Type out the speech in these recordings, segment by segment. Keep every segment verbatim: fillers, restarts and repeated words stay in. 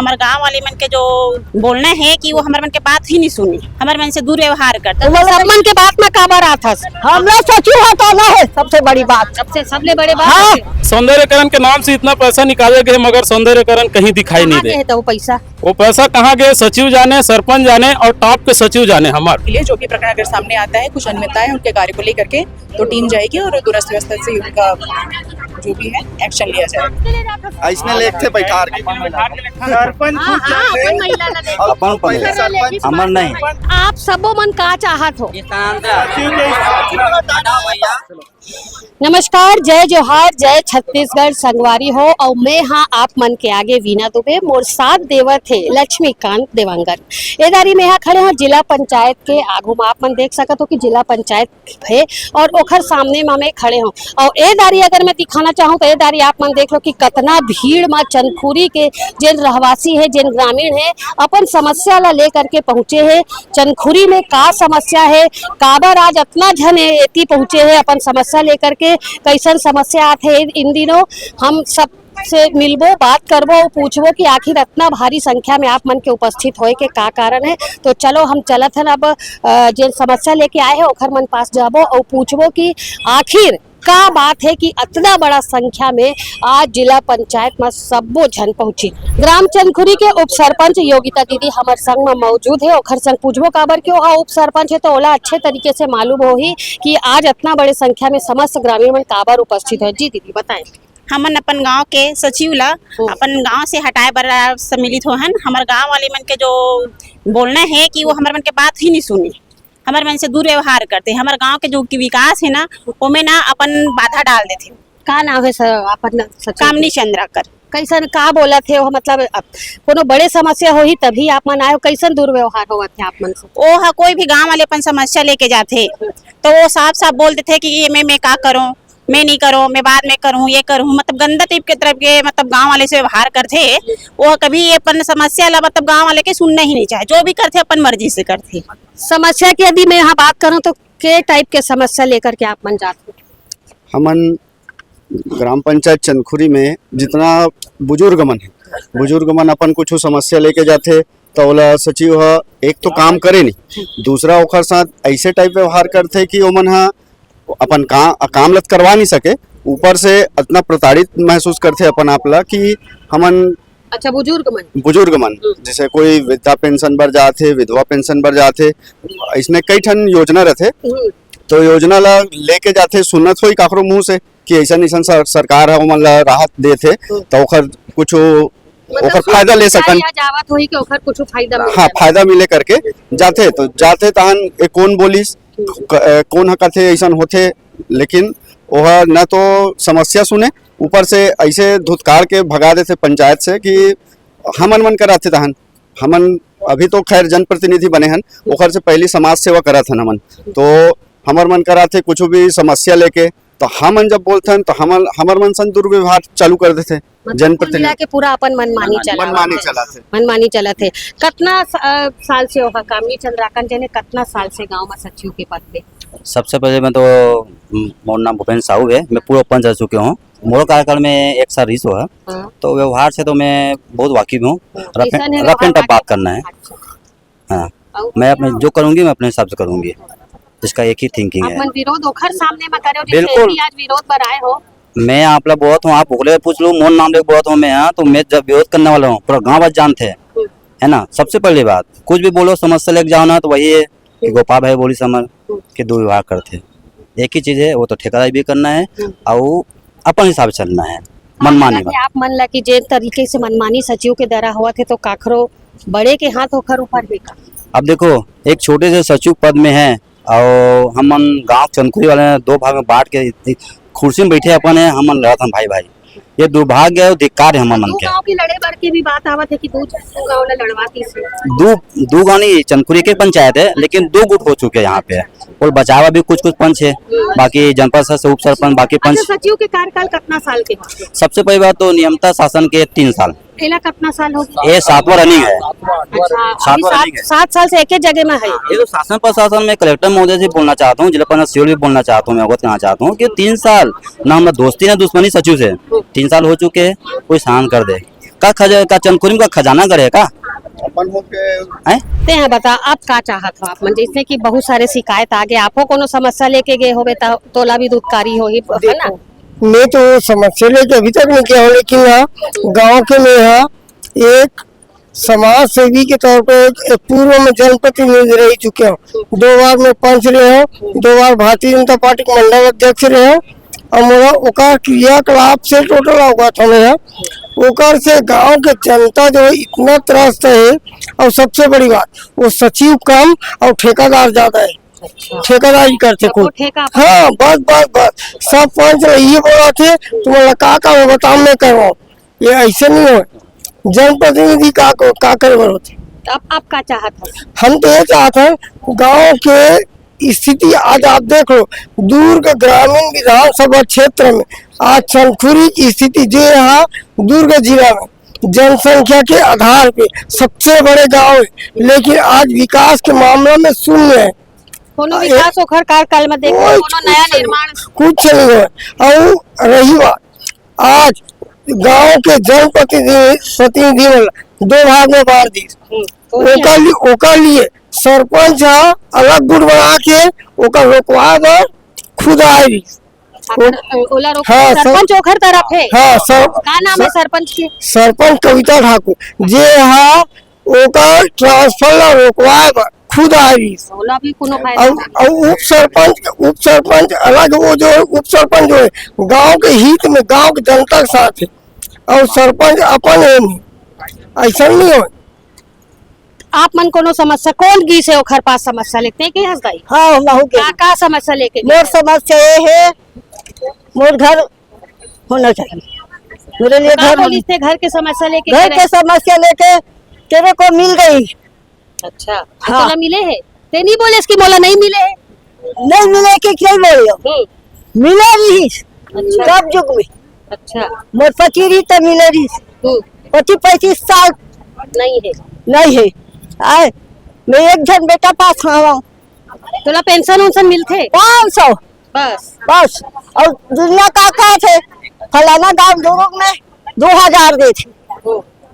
हमर गांव वाले मन के जो बोलना है कि वो हमर मन के बात ही नहीं सुनी, हमर मन से दुर्व्यवहार करते। तो सब मन के बात में काबर आथस? हमला सचिव ह तो ना है, सबसे बड़ी बात। सबसे, सबले बड़े बात हाँ। है। सौंदर्यकरण के नाम से इतना पैसा निकाले गए, मगर सौंदर्यकरण कहीं दिखाई नहीं कहाँ दे। गए तो वो पैसा? वो पैसा कहाँ गए, सचिव जाने, सरपंच जाने और टॉप के सचिव जाने। हमार के लिए जो भी प्रकरण अगर सामने आता है, कुछ अनियमितताएं उनके कार्य को लेकर के, तो टीम जाएगी और दूरस्थ व्यवस्था से उनका जो भी है, एक्शन लिया जाएगा। ऐसने लेख थे बैठार के। सरपंच हाँ, खुद हाँ, जाते अपन हैं। महिला ला लेके। अपन अपन सरपंच। हमर नहीं। आप सबो मन का चाहत हो? नमस्कार, जय जोहार, जय छत्तीसगढ़ संगवारी हो। अउ मैं हाँ आप मन के आगे वीना दुबे, मोर साथ देवत हे लक्ष्मीकांत देवांगन। ए दारी में यहाँ खड़े हो जिला पंचायत के आगू में, आप मन देख सकत हो कि जिला पंचायत हे और ओखर सामने में मैं खड़े हो। और ए दारी अगर मैं दिखाना चाहूँ तो ए दारी आप मन देख लो कि कतना भीड़ में चंदखुरी के जेन रहवासी हे, जेन ग्रामीण हे, अपन समस्या ला लेकर के पहुँचे हे। चंदखुरी में का समस्या हे, काबर आज अतना झन ए-, एती पहुँचे हे अपन समस्या लेकर के, कैसन समस्या आत हे इन दिनों, हम सब से मिलबो, बात करबो अउ पूछबो कि आखिर अतना भारी संख्या में आप मन के उपस्थित होए के का कारण हे। तो चलो हम चलत हन अब, अ, जेन समस्या लेके आए हे ओखर मन पास जाबो अउ पूछबो कि आखिर का बात हे कि अतना बड़ा संख्या में आज जिला पंचायत म सब्बो झन पहुंची। ग्राम चंदखुरी के उप सरपंच योगिता दीदी हमर संग म मौजूद हे, ओखर संग पूछबो काबर कि ओहा उप सरपंच हे तो ओला अच्छे तरीके से मालूम होही कि आज अतना बड़े संख्या में समस्त ग्रामीण मन काबर उपस्थित हे। जी दीदी बताएं। हमन अपन गांव के सचिव ला हम्म। अपन गांव से हटाए बर सम्मिलित होहन। हमर गांव वाले मन के जो बोलना हे कि वो हमर मन के बात ही नहीं सुनी, हमर मन से दुर्व्यवहार करथे। हमर गांव के जो कि विकास हे ना, ओमे ना अपन बाधा डाल देथे। का नाम हे सर अपन सचिव के? कामनी चंद्राकर। कैसन का बोलत हे वो, मतलब अब कोनो बड़े समस्या होही तभी आप मन आए हो, कैसन दुर्व्यवहार होवत हे आप मन से? ओ हा कोई भी गांव वाले अपन समस्या लेके जाथे तो वो साफ साफ बोल देथे कि ये मैं मैं का करूं, मैं नहीं करूं, मैं बाद में करूं, ये करूं, मतलब गंदा टाइप के तरफ के, मतलब गांव वाले से व्यवहार करथे। वो कभी ये अपन समस्या ला, मतलब गांव वाले के सुनना ही नहीं चाहे, जो भी करथे अपन मर्जी से करथे। समस्या की यदि मैं यहाँ बात करूँ तो के टाइप के समस्या लेकर के आप मन जाते हो? हमन ग्राम पंचायत चंदखुरी में जितना बुजुर्ग मन है, बुजुर्ग मन अपन कुछ समस्या लेके जाथे, तो ओला सचिव ह एक तो काम करे नहीं, दूसरा ओखर साथ ऐसे टाइप व्यवहार करथे कि ओमन ह अपन का, काम लत करवा नहीं सके, ऊपर से इतना प्रताड़ित महसूस करथे अपन आप ला कि हमन अच्छा, बुजुर्ग मन। बुजुर्ग मन, हम्म। जैसे कोई वृद्धा पेंशन बर जात हे, विधवा पेंशन बर जात हे, इसने कई ठन योजना रथे, हम्म। तो योजना ला लेके जाथे, सुनत होई काकरो मुंह से कि ऐसन ऐसन सर-, सरकार ह ओमन ला राहत देत हे, हम्म। तो ओखर कुछ मतलब ओकर फायदा ले सकन। या जावत होई कि ओखर कुछ फायदा मिल हाँ, जाए। फायदा मिले करके जाथे, तो जाथे तहन ए कोन बोलिस, क-, ए, कोन ह कथे ऐसन होथे, लेकिन ओह न तो समस्या सुने, ऊपर से ऐसे धुतकार के भगा देथे पंचायत से कि हमन मन कराथे तहन। हमन अभी तो खैर जनप्रतिनिधि बने हन, ओखर से पहली समाज सेवा करत हन हमन। तो हमर मन कराथे कुछ भी समस्या लेके, तो हमन जब बोलथन तो हमन, हमर मन सन दुर्व्यवहार चालू कर देथे। मतलब कुल जनप्रतिनिधि मिला के पूरा अपन मनमानी चलावत मनमानी हे। चलाथे। मनमानी चलत हे। कतना स-, अ, साल से ओहा कामनी चंद्राकर जेन हे, कतना साल से गांव म सचिव के पद पे? सबसे पहले मैं तो, म, मोर नाम भूपेंद्र साहू है, मैं पूर्व पंच रह चुके हूँ। मोर कार्यकाल में एक साल रहिस होहा, हाँ। तो व्यवहार से तो मैं बहुत वाकिफ हूँ। हाँ, rough and, कैसन है rough and व्यवहार? Tough बात करना है। अच्छा। हाँ, अउ मैं अपने जो करूँगी, मैं अपने हिसाब से करूँगी, इसका एक ही thinking आप है। मन विरोध ओखर सामने म करे हो, जैसे बिल्कुल। कि आज विरोध बर आए हो। मैं आप ला बोलत हूँ, आप ओकरे पूछ लो, मोर नाम लेके बोलत हूँ मैं, हाँ, तो मैं जब विरोध करने वाला हूँ, पूरा गाँव वाले जानते हैं, हम्म। है ना? सबसे पहली बात, कुछ भी बोलो, समस्या लेके जाओ ना, तो वही है कि गोपाल भाई बोली समझ हम्म। के दुर्व्यवहार करते हैं। एक ही चीज है, वो तो ठेकेदारी भी करना है हम्म। और अपन हिसाब से चलना है, मनमानी हालांकि मत। आप मन ला कि जे तरीके से मनमानी सचिव के द्वारा होवत हे, तो काखरो बड़े के हाथ ओखर ऊपर हे का? अब देखो, एक छोटे से सचिव पद में है और हमन गांव चंदखुरी वाले दो भाग में बांट के इतनी कुर्सी में बैठे अपन है, हमन लड़त हन भाई भाई। ये दुर्भाग्य है और धिक्कार है हमन मन दू के। गांव के लड़े बर के भी बात आवत है कि दू, दू गांव ला लड़वाती से। दू, दू गांव नहीं, चंदखुरी के पंचायत है, लेकिन दो गुट हो चुके हैं यहाँ पे। और बचावा भी कुछ कुछ पंच है, बाकी जनपद सदस्य, उप सरपंच, बाकी पंच। अच्छा, सचिव के कार्यकाल कितना साल के होथे? सबसे पहली बात तो नियमता शासन के तीन साल। एला कितना साल हो गया? ये सातवां running है। अच्छा, सातवां अभी सात, running है। सात साल से एक ही जगह में है। ये तो शासन प्रशासन में कलेक्टर महोदय से बोलना चाहता हूँ, जिला पंचायत से भी बोलना चाहता हूँ, मैं अवगत करना चाहता हूँ कि तीन साल ना हम दोस्ती ना दुश्मनी सचिव से, तीन साल हो चुके हैं, कोई शांत कर दे। का खज-, का चंदखुरी में का खजाना गढ़ है का? अपन हो के हैं? ते हैं बता, आप का चाहत हो? आप मन जैसे कि बहुत सारे शिकायत आ गए, आपो कोनो समस्या लेके गए होबे त तोला भी दुत्कारी होही, है ना? देखो, मैं तो समस्या लेके अभी तक नहीं गया हूँ, लेकिन हाँ, गांव के में हाँ, एक समाज सेवी के तौर पे एक, एक पूर्व में जनप्रतिनिधि रह चुके हूँ, दो बार मैं पंच रहे हूँ, दो बार भारतीय जनता पार्टी के मंडल अध्यक्ष रहे हूँ, और मोला ओकर क्रियाकलाप से टोटल अवगत हूँ मैं, ओकर से गांव के जनता जो है इतना त्रस्त है। और सबसे बड़ी बात, वो सचिव कम और ठेकेदार ज्यादा है। अच्छा। ठेकेदारी करते सबको खूब। ठेका पर? हाँ, बस, बस, बस। सब पंच ये बोला थे, तुम्हारा का का होगा, काम मैं करवाओ। ये ऐसे नहीं हो। जनप्रतिनिधि का को, का करे बर होते? तो आप, आप का चाहत हो? हम तो ये चाहते हैं, गांव के स्थिति आज आप देख लो, दुर्ग ग्रामीण विधानसभा क्षेत्र में आज चंदखुरी की स्थिति जो यहाँ दुर्ग जिला में जनसंख्या के आधार पे सबसे बड़े गांव है, लेकिन आज विकास के मामला में शून्य है। कोनो ए-, विकास ओखर कार्यकाल में देखो, कोई कोनो नया कुछ नहीं, निर्माण? कुछ नहीं है। और रही बात, आज गांव के जनप्रतिनिधि, प्रतिनिधि मन दो भाग में बांट दी। हम्म, तो ओकर लिए, ओकर लिए सरपंच ह अलग गुट बना के ओकर रोकवा बर खुद आए रही। अपन, ओ-, ओला रोक-, हाँ, सर-, सरपंच ओखर तरफ है? हाँ, सर-, का नाम है सर-, सरपंच के? सरपंच कविता ठाकुर, जे हा ओकर ट्रांसफर ला रोकवाए बर खुद आए रहिस। ओला भी कोनो फायदा अउ, नहीं। अउ उप सरपंच, उप सरपंच अलग, वो जो उप सरपंच जो है, गांव के हित में, गांव के जनता के साथ है, अउ सरपंच अपन है नहीं, ऐसा नहीं हो। आप मन कोनो समस्या, कौन गीस है ओखर पास समस्या लेके गए हस दाई? हाँ, हम आहू के। का, का समस्या लेके गए मोर हस? समस्या ये है, मोर घर होना चाहिए, मेरे लिए का घर बोलिस होना। ते घर के समस्या लेके घर गए के रहे? समस्या लेके तेरे को मिल गई। अच्छा, तो हाँ। तोला मिले है? ते नहीं बोलेस कि मोला नहीं मिले है? नहीं मिले कि क्या बोले? हम्म। मिले रहिस। अच्छा। कब जुग में? अच्छा। मोर पति रही तो मिले रहिस। हम्म। पति पैंतीस साल नहीं है। नहीं है। आए, मैं एक जन बेटा पास हवं। तोला पेंशन उंशन मिलथे? पाँच सौ। बस। बस। और दुनिया का का थे, फलाना गांव दुर्ग में दो हजार दे थे।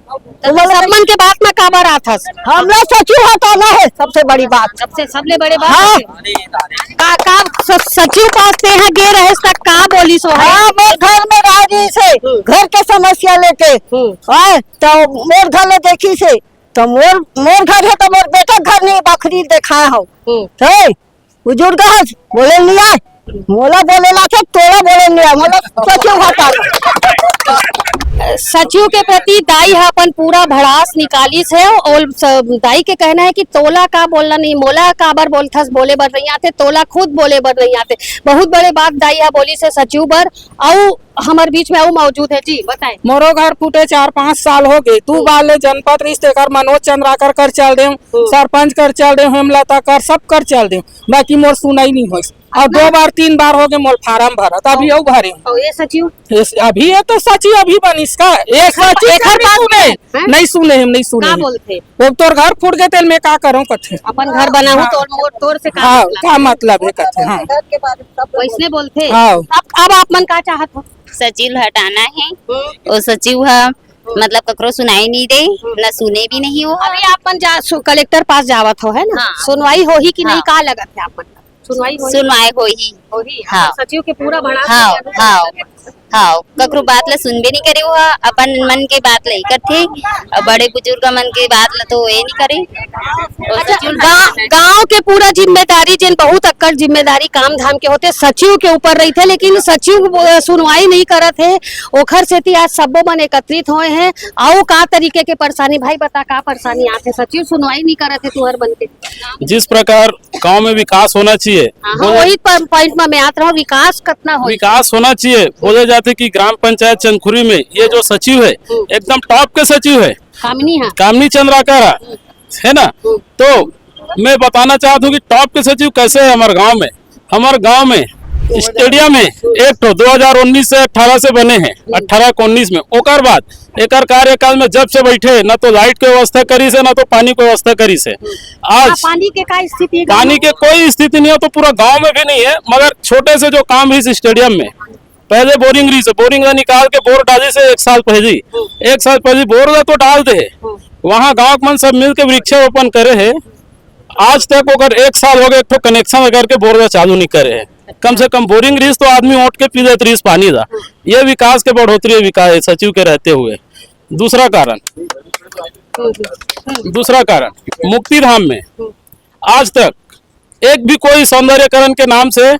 तो मतलब सब मन के बात में काबर आथस? हमला सचिव हटाना है, सबसे बड़ी बात। सबसे, सबले बड़े बात हाँ। है। का, का स-, सचिव पास तेहा गे रहेस त का बोलिस वो है? हाँ, मोर घर में रह रहिस हे, हम्म। घर के समस्या लेके। हम्म। हाँ, तो मोर घर ले देखिस हे, तो मोर, मोर घर है तो मोर बेटा घर नहीं, बखरी देखा हो। हम्म। है, बुजुर्ग हस, बोले नहीं आए, मोला बोले ला थे, तोला बोले नहीं आए, मोला सचिव हटा। सचिव के प्रति दाई ह अपन पूरा भड़ास निकालिस है और स-, दाई के कहना है कि तोला का बोलना नहीं, मोला काबर बोलथस, बोले बर नहीं आते, तोला खुद बोले बर नहीं आते। बहुत बड़े बात दाई ह बोलिस है सचिव बर। अउ हमर बीच में अउ मौजूद है जी, बताएं। मोरो घर फूटे चार पाँच साल हो गए, दू हम्म। बार ले जनपद रिहिस तेकर मनोज चंद्राकर कर चल देव, हम्म। सरपंच कर चल देव, हेमलता कर, सब कर चल देव, बाकी मोर सुनई नहीं होइस। और अच्छा। दो बार, तीन बार हो गए मोर फार्म भरत, अभी अउ भरे। और ये सचिव? ये स-, अभी ये तो सचिव अभी बनिस का? ये एकर, सचिव एकर नहीं बात सुने, हैं? नहीं सुने हम, नहीं सुने का हम। बोलथे? वो तोर घर फूट गए तेल मैं का करूँ कथे। अपन घर बनाहूँ हाँ। तोर मोर, तोर से का हाँ, मतलब? का मतलब है कथे, हाँ। घर के बारे में सब वैसने बोलथे? हाँ। अब, अब आप मन का चाहत हो? सचिव हटाना है, हम्म। वो सचिव है, मतलब ककरो सुनाई नहीं दे, हम्म। ना सुने भी नहीं हो। अभी आप मन जा, सु-, कलेक्टर पास जावत हो, है ना? हाँ। सुनवाई होही कि नहीं, हाँ। का लगत है आप मन? सुनवाई होही? सुनवाई होही। होही। हाँ। सचिव के पूरा भड़ास हाँ, निकाल हाँ, हाँ। ककरो बात ला सुनबे नहीं करे, वो अपन मन के बात ला ही करथे, और बड़े बुजुर्ग मन के बात ला तो ये नहीं करे। और अच्छा, सचिव गाँव, गाँव के पूरा जिम्मेदारी, जिन बहुत अक्कड़ जिम्मेदारी काम धाम के होते, सचिव के ऊपर रहिथे, लेकिन सचिव, अ, सुनवाई नहीं करत है। ओखर सेती आज सब्बो मन एकत्रित होए हैं। अउ का तरीके के परेशानी, भाई बता, का परेशानी आथे? सचिव सुनवाई नहीं करत है तुहर मन के। जिस प्रकार गांव में विकास होना चाहिए, हाँ, हाँ, बोले वही प-, point में मैं आत रहा हूँ, विकास कतना हो? विकास होना चाहिए। बोले जाते कि ग्राम पंचायत चंदखुरी में ये जो सचिव है, हम्म। एकदम top के सचिव है, कामिनी है। कामिनी चंद्राकर है, है ना? हम्म। तो मैं बताना चाहता हूँ कि top के सचिव कैसे है हमारे गांव में। हमारे गांव में stadium है, एक तो दो हज़ार उन्नीस से अठारह से बने हैं, हम्म। अठारह के उन्नीस में। ओकर बाद एकर कार्यकाल में जब से बैठे, ना तो light के व्यवस्था करिस हे, ना तो पानी के व्यवस्था करिस हे। आज हाँ, पानी के का स्थिति है गाँव पानी में? के कोई स्थिति नहीं है, तो पूरा गांव में भी नहीं है, मगर छोटे से जो काम है इस stadium में, पहले बोरिंग रहिस हे, बोरिंग ला निकाल के बोर डालिस हे एक साल पहली। एक साल पहली बोर ला तो डाल दे हे। वहाँ गाँव के मन सब मिल के वृक्षारोपण करे हे। आज तक ओकर एक साल हो गए, एक ठो कनेक्शन करके बोर ला चालू नहीं करे हे। कम से कम बोरिंग रहिस तो आदमी ओट के पी लेत रहिस पानी ला। ये विकास के बढ़ोतरी हे, विकास सचिव के रहते हुए। दूसरा कारण, दूसरा कारण, मुक्तिधाम में आज तक एक भी कोई सौंदर्यकरण के नाम से,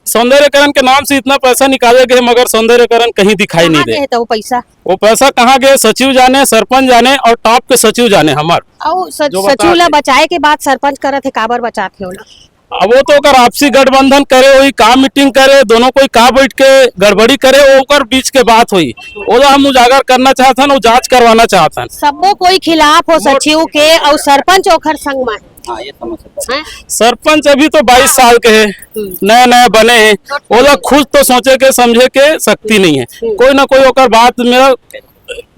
सौंदर्यकरण के नाम से इतना पैसा निकाले गए, मगर सौंदर्यकरण कहीं दिखाई नहीं दे। तो वो पैसा, वो पैसा कहाँ गए, सचिव जाने, सरपंच जाने और टॉप के सचिव जाने। हमार अउ स-, जो बता सचिव ला दे। बचाए के बात सरपंच करत हे, काबर बचात हे ओला? अब वो तो ओकर आपसी गठबंधन करे होही, का मीटिंग करे, दोनों कोई का बैठ के गड़बड़ी करे, वो ओकर बीच के बात होही। ओला हम उजागर करना चाहत हन, वो जांच करवाना चाहत हन। सबो कोई खिलाफ हो सचिव के, अउ सरपंच ओखर संग में हे। हाँ, ये समझ सकते हैं। सरपंच अभी तो बाईस साल के हे, हम्म। नया नया बने हे, ओला खुद तो सोचे के समझे के शक्ति नहीं हे। हम्म। कोई ना कोई ओकर बात में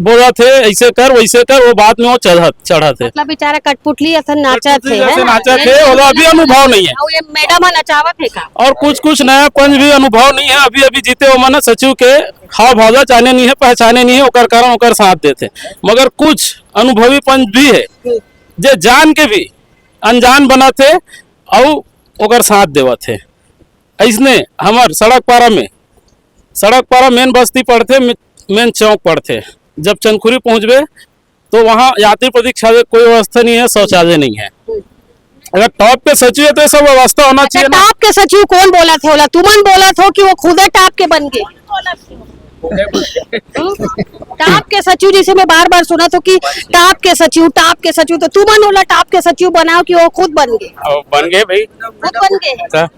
बोलत हे, ऐसे कर, वैसे कर, वो बात में वो चढ़त, चढ़त हे। मतलब बेचारा कठपुतली असन नाचत हे, जैसे है ना? नाचत हे, ओला अभी अनुभव नहीं हे। अउ ये मैडम ह नचावत हे का? और कुछ, कुछ नया पंच भी अनुभव नहीं हे, अभी, अभी जीते हो मन सचिव के हाव भाव ला जाने नहीं हे, पहचाने नहीं हे, ओकर कारण ओकर साथ देथे। मगर कुछ अनुभवी पंच भी हे, जे जान के भी अनजान बनत हे, अउ ओकर साथ देवत हे। अइसने हमर सड़क पारा में, सड़क पारा मेन बस्ती पड़थे, मे-, मेन चौक पड़थे। जब चंदखुरी पहुँचबे, तो वहाँ यात्री प्रतीक्षालय कोई व्यवस्था नहीं हे, शौचालय नहीं हे। अगर टॉप के सचिव हे, तो ये सब व्यवस्था होना अच्छा, चाहिए ना। टॉप के सचिव कोन बोलत हे ओला? तुमन बोलत हो कि वो खुदे टॉप के बन गे? हम्म? टॉप के सचिव, जैसे मैं बार बार सुनत हो कि टॉप के सचिव, टॉप के सचिव, तो तुमन ओला टॉप के सचिव बनाओ कि वो खुद बन गे? अब बन गे भाई। खुद बन गे? त?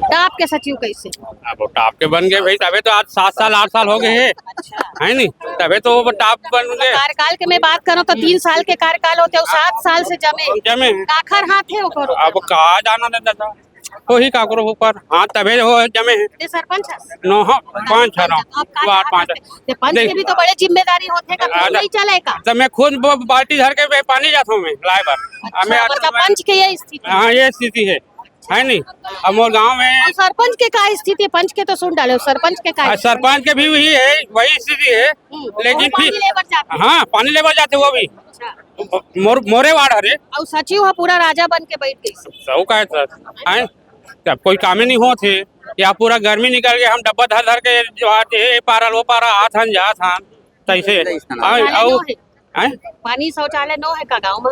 टॉप के सचिव कैसे? अब वो टॉप के बन गे भाई, तभे तो आज सात साल, आठ साल हो गे हे, अच्छा। हे नी? तभे तो वो टॉप बन गे। कार्यकाल के मैं बात करूँ तो तीन साल के कार्यकाल होथे, वो सात साल से जमे। जमे हे। काखर हाथ हे ओकर? अब कहाँ जाना था दादा, वही काकरो ऊपर हाथ तभे हो जमे हे। ते सरपंच हस? नो, हाँ, पंच हरँव। तो आप का वार्ड चाहत पाँच। हस? ते पंच के भी तो बड़े जिम्मेदारी होथे, का अरे, नहीं चले का? तो मैं खुद ब-, बाल्टी धर के मैं पानी जात हूँ मैं लाए बर। अच्छा, हमें आज मतलब मैं पंच के ये स्थिति? हाँ, ये स्थिति हे। हे नी? अब मोर गाँव में अउ सरपंच के का स्थिति हे? पंच के तो सुन डाले, सरपंच के का आ, स्थिति? सरपंच के भी वही हे, वही स्थिति हे, हम्म, लेकिन वो पानी फिर लेबर जाथे। हाँ, पानी लेबर जाथे वो भी। अच्छा। मोर, मोरे वार्ड हरे। अउ सचिव ह पूरा राजा बन के बैठ गइस। सही कहे सर, हैं? जब कोई कामे नहीं होत हे, या पूरा गर्मी निकल के हम डब्बा धर धर के जो आत हे, ए पारा ले ओ पारा आत हन, जात हन, तैसे। हैं? अउ हैं? पानी शौचालय नो हे का गाँव में?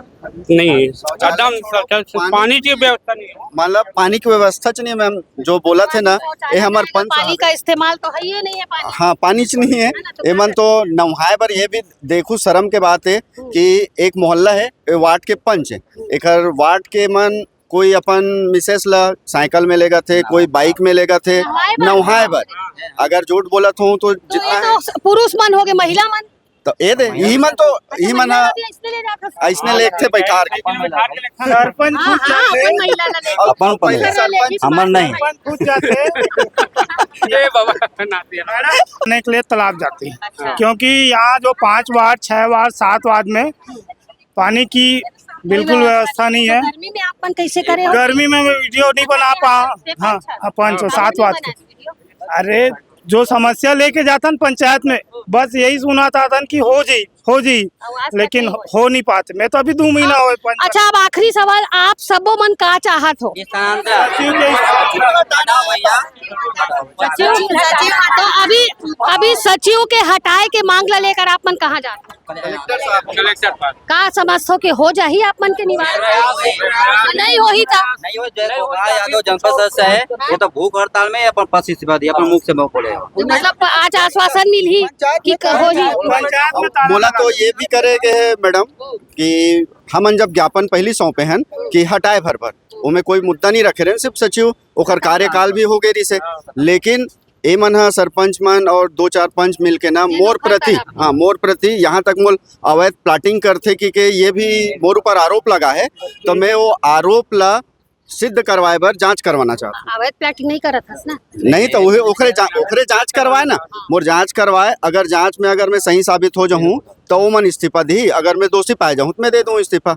नहीं, एकदम शौचालय, पानी की व्यवस्था नहीं हे। मतलब पानी की व्यवस्था च नहीं हे, मैम, जो बोलत हे ना, ये हमर पंच पानी का इस्तेमाल तो हे ही नहीं हे पानी। हाँ, पानी च नहीं हे। है ना, तो एमन तो नहाए बर, ये भी देखू, शर्म के बात हे कि एक मोहल्ला हे, ये वार्ड के पंच हे, एकर वार्ड के मन कोई अपन मिसेस ला साइकिल में लेगथे, कोई बाइक में लेगथे, नहाए बर। नहाए बर। अगर झूठ बोलत हूँ तो तो ये जितना तो पुरुष मन हो गे, महिला मन। तो ये दे, इही मन तो, अच्छा, इही मन महिला ह, भी अइसने ले जात हस? अइसने लेगथे बैठार के। सरपंच हाँ, खुद हाँ, जाथे। अपन महिला ला लेके। अपन, अपन। दूसरा ले सरपंच, हमर नहीं। सरपंच खुद जाथे। ये बाबा, नाती है ना। नहाने के लिए तालाब जाते हैं। अच्छा। क्योंकि यहाँ जो पाँच वार्ड, छह वार्ड, सात वार्ड में पानी की बिल्कुल व्यवस्था नहीं है। तो गर्मी में आप मन कैसे करे हो? गर्मी में मैं वीडियो नहीं बना पा। हाँ, हाँ, पंच, सात वार्ड के। अरे, जो समस्या लेके जाथन पंचायत में, बस यही सुनाथन कि हो जी, हो जी, लेकिन हो नहीं पाथे। मैं तो अभी दू महीना होए पंच। अच्छा, अब आखिरी सवाल, आप सबो मन का चाहत हो? सचिव के, सचिव, तो अभी, अभी सचिव के हटाए के मांग ला लेकर आप मन कहाँ जात हो? कलेक्टर साहब। कलेक्टर साहब। का समझथो कि हो जाही आप मन के निवारण? नहीं होही त? नहीं हो, जय गोपाल यादव जनपद सदस्य है, वो तो भूख हड़ताल में अपन पद से इस्तीफा दिया, अपन मुख से बोले हो। तो मतलब आज आश्वासन मिलही कि क-, होही? पंचायत में ताला मोला तो ये भी करे गए है मैडम कि हमन जब ज्ञापन पहली सौंपे हन कि हटाए भर भर, ओमे कोई मुद्दा नहीं रखे रहे, सिर्फ सचिव, ओकर कार्यकाल भी हो गए रिसे, लेकिन ए मन ह, सरपंच मन और दो चार पंच मिलके ना, ये मोर तो प्रति, खतरा। हाँ, मोर प्रति यहाँ तक मोल अवैध प्लाटिंग करथे कि के ये भी मोर ऊपर आरोप लगा है, तो मैं वो आरोप ला सिद्ध करवाए बर जांच करवाना चाहत हूं। अवैध प्लाटिंग नहीं करत हस ना? नहीं, तो उहे, ओकरे जा-, ओकरे जांच करवाए ना, मोर जांच करवाए, अगर जांच में अगर मैं सही साबित हो जाऊं, तो ओमन इस्तीफा दी, अगर मैं दोषी पाए जाऊं, तो मैं दे दूं इस्तीफा।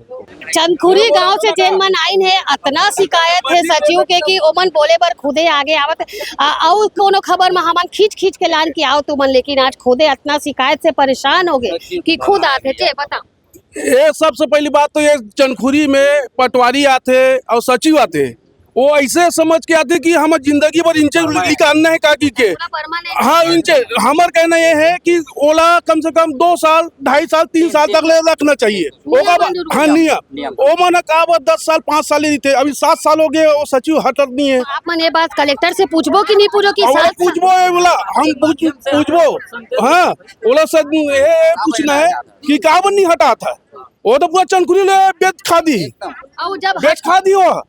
चंदखुरी गांव से जेन मन आइन हे, अतना शिकायत हे सचिव के कि ओमन बोले बर खुदे आगे आवत। आ, अउ कोनो खबर में हमन खींच खींच के लान के आओ तुमन, लेकिन आज खुदे अतना शिकायत से परेशान हो गए कि खुद आते। जे बताओ। ये सबसे पहली बात तो ये चंदखुरी में पटवारी आते और सचिव आते, वो ऐसे समझ के आते कि हम जिंदगी भर इंचे निकालना है काकी के। पूरा परमानेंट। हाँ, इंचे। हमार कहना ये है कि ओला कम से कम दो साल, ढाई साल, तीन साल तक ले रखना चाहिए। नियम ओका बा-, अनुरूप। हाँ, नियम। नियम। ओ मन का बा दस साल, पाँच साल ही रहिथे, अभी सात साल हो गए, वो सचिव हटत नहीं है। तो आप मन ये बात कलेक्टर से पूछबो कि नहीं पूछो कि और सात साल? पूछबो है बोला, हम पूछ-, पूछबो। हाँ, ओला सच ये पूछना है कि काबर नहीं हटात है। वो तो पूरा चंदखुरी ले बेच खा दी। एकदम। और जब बेच खा दी वो।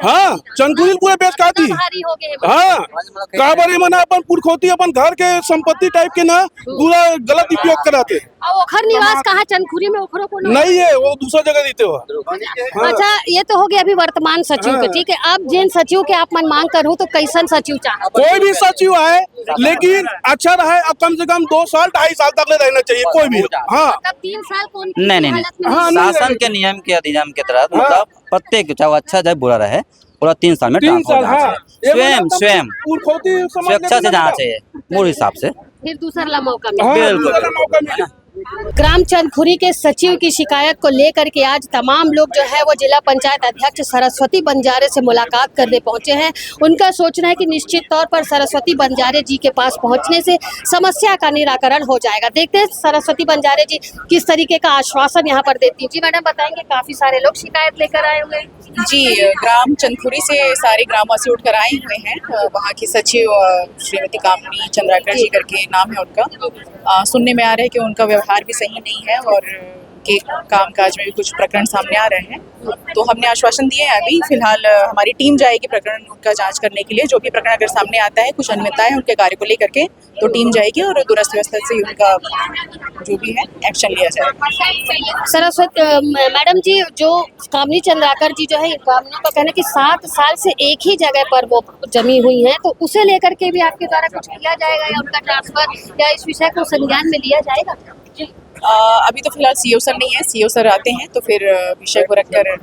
हाँ, चंदखुरी पूरा बेच खा दी। भारी हो गए हैं। हाँ, काबर ये मना अपन पुरखौती, अपन घर के संपत्ति टाइप के ना पूरा गलत उपयोग कराते। और ओखर निवास कहाँ? चंदखुरी में ओखरो कोनो नहीं है, वो दूसरा जगह देते हो। हाँ। अच्छा, ये तो हो गया अभी वर्तमान सचिव के, हाँ। ठीक है, अब जिन सचिव के आप मन मांग करू तो कैसन सचिव चाह? कोई भी सचिव आए, लेकिन अच्छा रहे, अब कम से कम दो साल, ढाई साल तक ले रहना चाहिए कोई भी। हाँ। मतलब तीन साल कौन नहीं, नहीं, हालत में नहीं। हाँ, नहीं शासन रहेगी। के नियम के अधिनियम के तहत, हाँ। मतलब प्रत्येक, चाहे वो अच्छा चाहे बुरा रहे, पूरा तीन साल में तीन ट्रांसफर साल, जाना हाँ। चाहिए। ये स्वयं, मतलब स्वयं पुरखौती समझ स्वेच्छा लेते से जाना ना। चाहिए, मोर हिसाब से। फिर दूसर ला मौका मिले। हाँ, बिल्कुल, दूसर ला बिल्कुल। मौका मिले। ग्राम चंदखुरी के सचिव की शिकायत को लेकर के आज तमाम लोग जो है वो जिला पंचायत अध्यक्ष सरस्वती बंजारे से मुलाकात करने पहुंचे हैं। उनका सोचना है कि निश्चित तौर पर सरस्वती बंजारे जी के पास पहुंचने से समस्या का निराकरण हो जाएगा। देखते हैं सरस्वती बंजारे जी किस तरीके का आश्वासन यहाँ पर देती हैं। जी मैडम, बताएंगे, काफी सारे लोग शिकायत लेकर आए हुए हैं। जी, ग्राम चंदखुरी से सारे ग्रामवासी उठकर आए हुए हैं। अ, वहाँ की सचिव, अ, श्रीमती कामनी चंद्राकर जी करके नाम है उनका। अ, सुनने में आ रहा है कि उनका व्यवहार भी सही नहीं है और के कामकाज में भी कुछ प्रकरण सामने आ रहे हैं। तो हमने आश्वासन दिए हैं, अभी फिलहाल, अ, हमारी टीम जाएगी प्रकरण उनका जांच करने के लिए। जो भी प्रकरण अगर सामने आता है, कुछ अनियमितताएं उनके कार्य को लेकर के, तो टीम जाएगी और दुरुस्त व्यवस्था से उनका जो भी है एक्शन लिया जाएगा। सरस्वती, अ, म-, मैडम जी, जो कामनी चंद्राकर जी जो है, कामनी का कहना है कि सात साल से एक ही जगह पर वो जमी हुई है, तो उसे लेकर के भी आपके द्वारा कुछ किया जाएगा या उनका ट्रांसफर या इस विषय को संज्ञान में लिया जाएगा? अ, अभी तो फिलहाल सीईओ सर नहीं है, सीईओ सर आते हैं तो फिर, अ, विषय को रखकर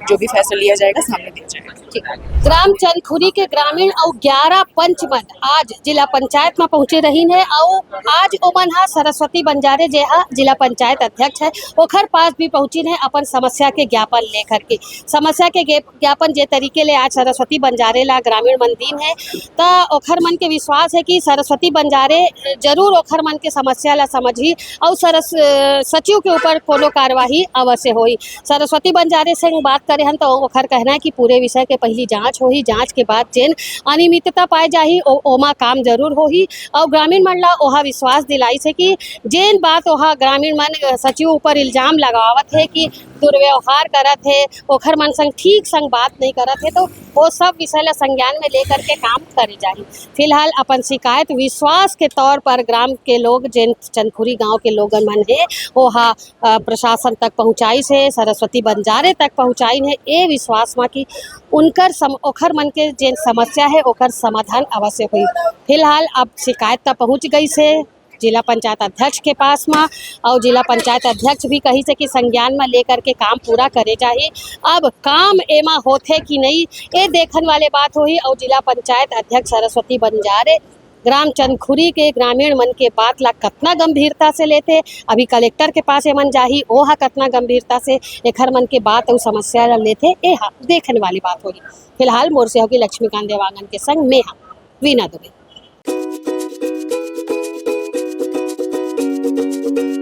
जो भी फैसला लिया जाएगा, सामने दिया जाएगा। ठीक। ग्राम चंदखुरी के ग्रामीण अउ ग्यारह पंच मन आज जिला पंचायत म पहुंचे रहिन हे अउ आज ओमन ह सरस्वती बंजारे, जे ह जिला पंचायत अध्यक्ष है, ओखर पास भी पहुंचिन हे अपन समस्या के ज्ञापन लेकर के। समस्या के गे-, ज्ञापन जे तरीके ले आज सरस्वती बंजारे ला ग्रामीण मन दीन हे, त ओखर मन के विश्वास है कि सरस्वती बंजारे जरूर ओखर मन के समस्या ला समझही अउ सरस-, सचिव के ऊपर कोनो कार्यवाही अवश्य होही। सरस्वती बंजारे संग बात करे हन, त ओखर कहना है कि पूरे विषय के पहिली जांच होही, जांच के बाद जेन अनियमितता पाए जाही, ओ-, ओमा काम जरूर होही। अउ ग्रामीण मन ला ओहा विश्वास दिलाइस हे कि जेन बात ओहा ग्रामीण मन, अ, सचिव ऊपर इल्जाम लगावत हे कि दुर्व्यवहार करत हे, ओखर मन संग ठीक संग बात नहीं करत हे, तो वो सब विषय ला संज्ञान में लेकर के काम करे जाही। फिलहाल अपन शिकायत विश्वास के तौर पर ग्राम के लोग, जेन चंदखुरी गांव के लोगन मन हे, ओहा, अ, प्रशासन तक पहुंचाइस हे, सरस्वती बंजारे तक पहुंचाइन हे, ए विश्वास म कि उनकर सम-, ओखर मन के जेन समस्या हे, ओकर समाधान अवश्य होही। फिलहाल अब शिकायत त पहुंच गइस हे जिला पंचायत अध्यक्ष के पास म, अउ जिला पंचायत अध्यक्ष भी कहिस हे कि संज्ञान म लेकर के काम पूरा करे जाही। अब काम एमा होथे कि नहीं, ए देखन वाले बात होही। अउ जिला पंचायत अध्यक्ष सरस्वती बंजारे ग्राम चंदखुरी के ग्रामीण मन के बात ला कतना गंभीरता से लेथे, अभी कलेक्टर के पास एमन जाही, ओहा कतना गंभीरता से एखर मन के बात अउ समस्या ला लेथे, एहा देखन वाली बात होही। फिलहाल मोर सहयोगी लक्ष्मीकांत देवांगन के संग मेहा वीना दुबे।